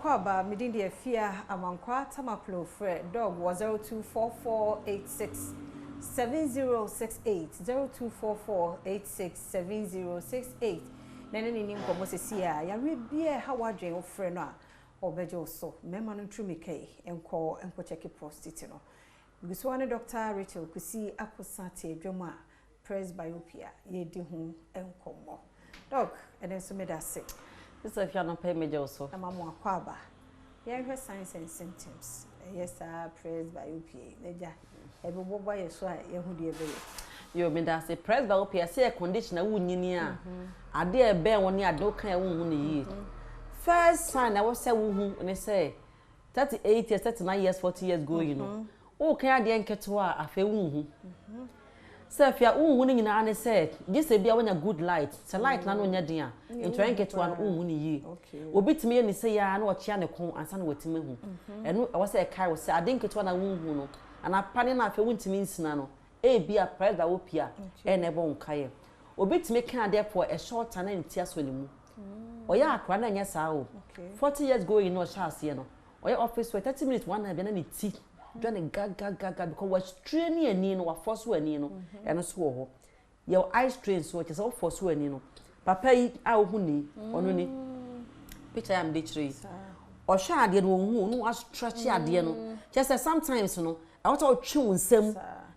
Akwaaba, me din de Afia Amankwaa Tamaklo. Frɛ Doc wɔ 024486 7068, 0244867068 na ne ne nni nkɔmmɔ seesei a yareɛ biara ɛha w'adwene, wofrɛ no a ɔbɛgye wo so. Mmarima no ntumi nka nkɔ nkɔ check prostate no. Gusoɔ ne Dr. Rachel Kusi Akosah te adwuma a presbyopia yɛdi ho nkɔmmɔ. Doc, ɛno nso meda ase. Sɛ Afia no pɛ megye wo so. Ama mo akwaaba. Yɛnhwɛ signs and symptoms ɛyɛ saa presbyopia yi na gya ɛbɛbɔbɔ yɛ so a yɛho deɛ ɛbɛyɛ. Yo, meda ase. Presbyopia sɛ yɛ condition a wonyini a, adeɛ a ɛbɛn wo ne adeɛ woka a wonhu no yie. First sign a ɛwɔ sɛ wohu ne sɛ 38 years, 39 years, 40 years going no, woka adeɛ nketewa a, afei wonhu. Sɛ afei a wonhu no nyinaa ne sɛ gye sɛ bi a woanya good light. Sɛ light na no nyɛ den a, ntwerɛ nketewa no wonhu no yie. Obi tumi yɛ ne sɛ yia na ɔkyea ne kɔn ansa na watumi ahu. Ɛno ɛwɔ sɛ ɛkae wo sɛ ade nketewa na wonhu no anaa pane no afei wontumi nsina no, ebi a presbyopia ɛna ɛbɔ wo nkaeɛ. Obi tumi ka adeɛ for a short time na ne ti asɔ ne mu. Ɔyɛ akora na ɛnyɛ saa o. 40 years going na ɔhyɛ aseɛ no, ɔyɛ office work 30 minutes, one hour bi na ne ti dwa ne gagagaga because wastrain ani no, wafɔ so ani no. Ɛno nso wɔ hɔ. Yɛwɔ eye strain so, kyerɛ sɛ wofɔ so ani no. Papa yi a wohu ni, ɔno ni picture a mede kyerɛ yi, ɔhwɛ adeɛ no ɔnhu no, wastretch adeɛ no. Kyerɛ sɛ sometimes no ɛwɔ sɛ ɔtwe wo nsam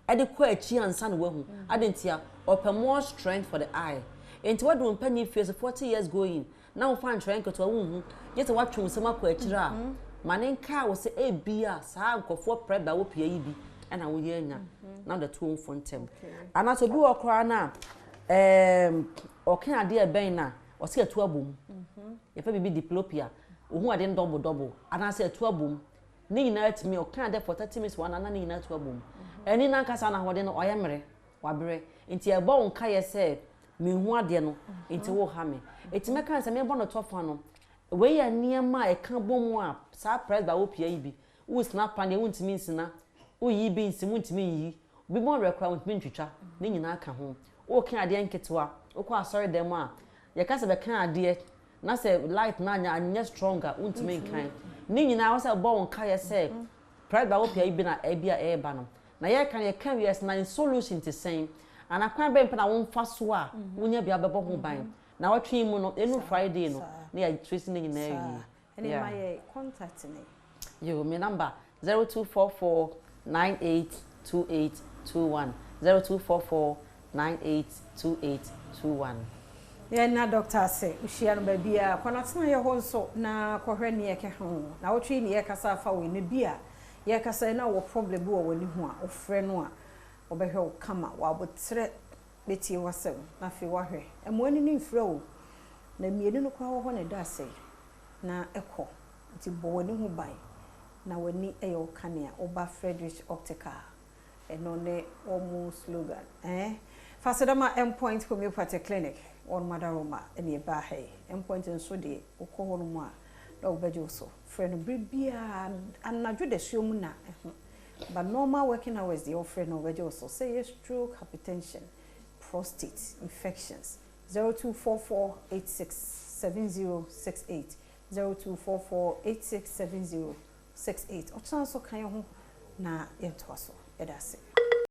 ɛde kɔ akyi ansa na wahu ade. Nti a ɔpɛ more strength for the eye. Nti wɔde wo mpanyin fie so 40 years going na wofa ntwerɛ nketewa wonhu, gye sɛ woatwe wo nsam akɔ akyire a, ma ne nkaa wo sɛ ebia saa nkurɔfoɔ presbyopia yi bi ɛna woyɛ anya na wode to wo mfo ntɛm. Anaasɛ obi wɔ koraa no a ɔka adeɛ ɛbɛn no a ɔsɛ atu abom, yɛfɛ biribi diplopia, ohun adeɛ no double double anaasɛ atu abom. Ne nyinaa tumi ɔka adeɛ for 30 minutes one ana ne nyinaa atu abom. Ɛni nankasa na ahoɔden no ɔyɛ mmerɛ, wabrɛ. Nti ɛbɔ wo nkaeɛ sɛ mehu adeɛ no nti wo ha me. Nti mɛka sɛ mebɔ no tɔfa no, wei yɛ nneɛma a ɛka bɔ mu a saa presbyopia yi bi. Wosina pa deɛ wontumi nsina, woyi bi nsi wontumi nyi obi bɔ werɛ koraa wontumi ntwitwa. Ne nyinaa ka ho. Woka adeɛ nketewa, wokɔ asɔre dɛm a yɛka sɛ bɛka adeɛ na sɛ light na anya anyɛ strong a, wontumi nkan. Ne nyinaa wɔ sɛ bɔ wo nkaeɛ sɛ presbyopia yi bi na ɛbi a ɛreba no. Na yɛka no, yɛka wiase na solution te sɛn ana, kwan bɛn pɛ na womfa so a wonya bi abɛbɔ ho ban. Na wɔtwe yi mu no, ɛnu Friday no na yɛtrace ne nyinaa wie. Ɛne ma yɛ contact ne. Yo, me number 0244982821, 0244982821. Yɛn na doctor ase wohyia no baabi a kɔnatena yɛ hɔ nso na kɔhwɛ ne yɛkɛ ho na wotwe ne yɛkasa afa wei no bi a yɛkasa na wɔ problem bi wɔ w'ani ho a, wofrɛ no a wɔbɛhwɛ wo kama, wɔabotrɛ bɛtie w'asɛm na afei woahwɛ mmoa ani no mfirɛ wo na mmienu no koraa wɔ hɔ na ɛda ase na ɛkɔ. Nti bɔ w'ani ho ban na w'ani yɛ wo kanea. Woba Frederick Optical, ɛno ne wɔn slogan. Fasedama Endpoint Homeopathy Clinic, wɔn madaroma ɛne ɛbaa ha yi. Endpoint nso deɛ, wokɔ hɔ nom a na wɔbɛgye wo so. Frɛ no bere biara anadwo dasuo mu na ɛho but normal working hours deɛ, wofrɛ no wɔbɛgye wo so. Sɛ yɛ stroke, hypertension, prostate infections, 0244867068, 0244867068. Ɔkyena nso ka yɛn ho na yɛntoa so. Yɛda ase.